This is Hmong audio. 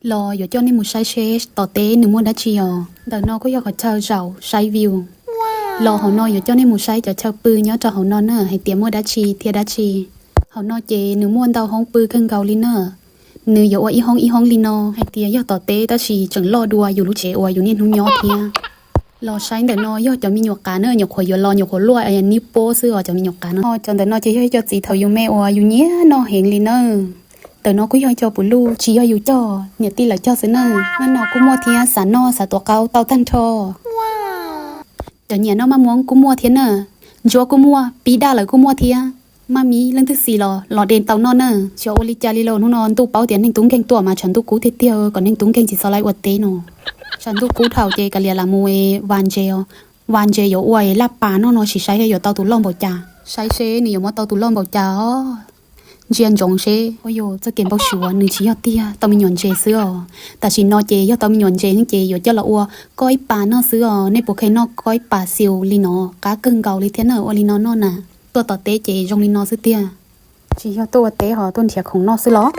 Los yuav coj nej mus saib seb tom teb nws muaj dab tsi os. Ntawm no kuj yog qhov chaw zaum saib view. Los hauv no yuav coj nej mus saib cov chaw pw nyob rau hauv no na hais tias muaj dab tsi thiab dab tsi. Hauv no ces nws muaj ntau hoob pw kawg nkaus li na. Nws yuav ua ib hoob ib hoob li no hais tias yog tom teb tab sis tseem loj dua yus lub tsev uas yus niaj hnub nyob thiab. Los saib ntawm no yog cov me nyuam qav na, nyuam qhuav yuav los nyuam qhuav luaj nib pob xwb os cov me nyuam qav no. Cov ntawm no ces yog ib co txiv thaum yus me uas yus nyiam noj heev li na. Ntawm no kuj yog ib co pum luj tsis yog yus cog, niam tij lawv cog xwb na. Nyob no kuj muaj thiab, xav noj xav tuav qaub tau tag nrho. Cov nyiam noj maj muab kuj muaj thiab na. Ntsuab kuj muaj, pib daj lawm kuj muaj thiab. Maj mib leej twg xis los los de tau noj na. Xyov ua li cas li los hnub no ntuj paub tias neeg tub nkeeg tuaj mas tshav ntuj kub tiag tiag kom neeg tub nkeeg tsis txhob laib ua teb no. Tshav ntuj kub dhau ces kav liam lam mus vas ntses os. Vas ntses yuav ua laj pas noj no sim saib yuav tau tus loj npaum cas. Saib seb nws yuav muab tau tus loj npaum cas os. Ntsia ntsoov seb, ua yus txoj kev npau suav nws tsis yog tiag, tau me nyuam ntses xwb os. Tam sim no ces yog tau me nyuam ntses ces yuav coj los ua kob ib pas noj xwb os. Nej puas kheev noj kob ib pas xiu li no? Qab kawg nkaus li thiab na, ua li no noj na. Tuaj tom teb ces zoo li no xwb tiag. Tsis yog tuaj ua teb ho tuaj nrhiav khoom noj xwb los?